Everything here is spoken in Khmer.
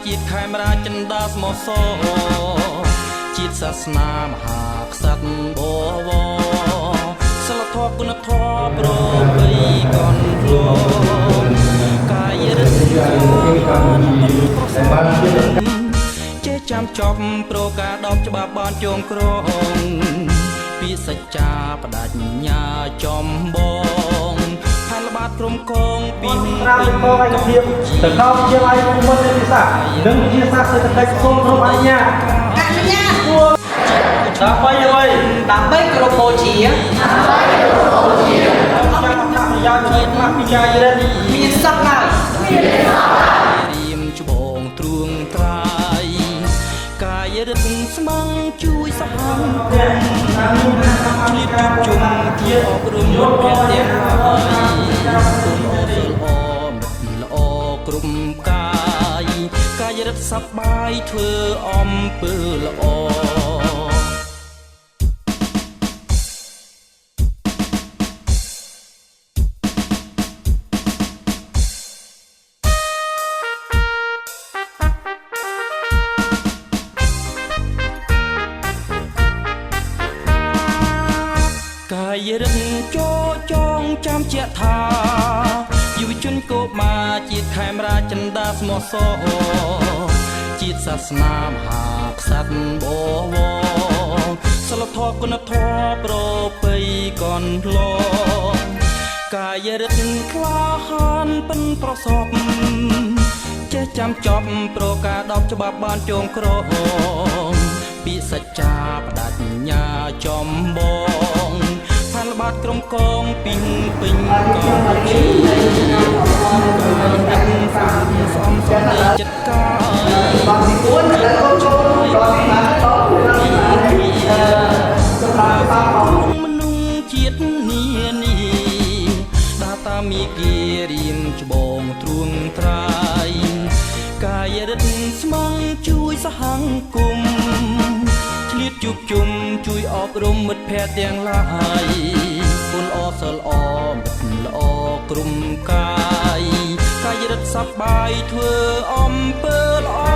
ជាតិខេមរាចិន្តាស្មោសរជាតិសាសនាមហាក្សត្របវរសិលធម៌គុណធម៌ប្រពៃកនធ្លងកាយរិទ្ធចេះចាំចប់ប្រការ10ច្បាប់បានចងក្រងពីសច្ចាបដិញ្ញាចំបងផែនល្បាតក្រុមកងពី ត្រាលកឯកភាពទៅកោវិទ្យាល័យភូមិន្ទនីតិសាស្ត្រនិងវិទ្យាសាស្ត្រសេដ្ឋកិច្ចសូមគោរពអនុញ្ញាត អនុញ្ញាត ដើម្បីអ្វី ដើម្បីគោរពបូជា ចាំអត្ថប្រយោជន៍អ្វីខ្លះពីកាយរិទ្ធ មានសោះឡើយ រៀមច្បងទ្រួងត្រាយកាយរិទ្ធស្មងជួយសហគមន៍ឆ្លៀតជួបជុំជួយអប់រំមិត្តភក្តិទាំងហើយគុណអសិលអមិត្តល្អគ្រប់កាយកាយរិទ្ធសប្បាយធ្វើអំពើល្អកាយរិទ្ធចោចងចាំជាថាយុវជនកុមារជាតិខេមរាចិន្តាស្មោះសរជាតិសាសនាមហាក្សត្របវរសិលធម៌គុណធម៌ប្រពៃកនធ្លងកាយរិទ្ធក្លាហានប៉ិនប្រសពចេះចាំចប់ប្រការ10ច្បាប់បានចងក្រងពីសច្ចាបដិញ្ញាចំបងផែនល្បាតក្រុមកងពីពេញកម្ពុជាកាយរិទ្ធសំសំដីចិត្តកាយ បងទី4ឥឡូវកូនចូលបងទី3តសម្រាប់បង មនុស្សជាតិនានីដាតាមីគីរៀមច្បងទ្រួងត្រាយកាយរិទ្ធស្មងជួយសហគមន៍ឆ្លៀតជួបជុំជួយអប់រំមិត្តភក្តិទាំងឡាយគុណអសិលអមិត្តល្អក្រុមកាយកាយរិទ្ធសប្បាយធ្វើអំពើល្អ